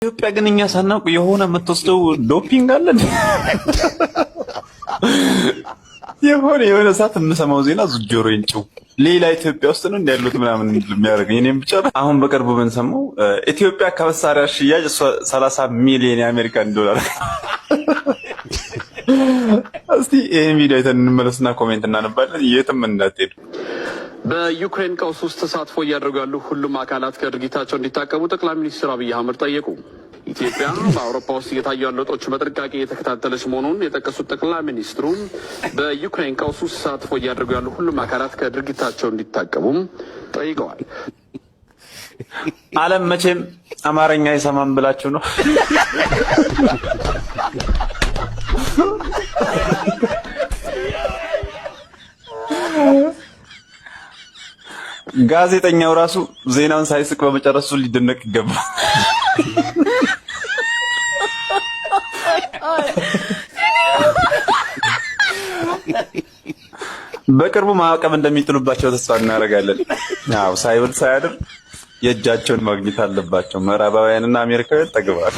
ኢትዮጵያ ግን እኛ ሳናውቅ የሆነ የምትወስደው ዶፒንግ አለ። የሆነ የሆነ ሰዓት የምሰማው ዜና ጆሮዬን ጭው ሌላ ኢትዮጵያ ውስጥ ነው እንዲያሉት ምናምን የሚያደርገኝ እኔም ብቻ። አሁን በቅርቡ ብንሰማው ኢትዮጵያ ከመሳሪያ ሽያጭ 30 ሚሊዮን የአሜሪካን ዶላር። እስቲ ይህን ቪዲዮ አይተን እንመለስና comment እናነባለን። የትም እንዳትሄዱ። በዩክሬን ቀውስ ውስጥ ተሳትፎ እያደረጉ ያሉ ሁሉም አካላት ከድርጊታቸው እንዲታቀቡ ጠቅላይ ሚኒስትር አብይ አህመድ ጠየቁ። ኢትዮጵያ በአውሮፓ ውስጥ እየታዩ ያሉ ለውጦች በጥንቃቄ እየተከታተለች መሆኑን የጠቀሱት ጠቅላይ ሚኒስትሩ በዩክሬን ቀውስ ውስጥ ተሳትፎ እያደረጉ ያሉ ሁሉም አካላት ከድርጊታቸው እንዲታቀቡም ጠይቀዋል። ዓለም መቼም አማርኛ አይሰማም ብላችሁ ነው። ጋዜጠኛው ራሱ ዜናውን ሳይስቅ በመጨረሱ ሊደነቅ ይገባል። በቅርቡ ማዕቀብ እንደሚጥሉባቸው ተስፋ እናደርጋለን። አዎ፣ ሳይውል ሳያድር የእጃቸውን ማግኘት አለባቸው። ምዕራባውያንና አሜሪካውያን ጠግበዋል።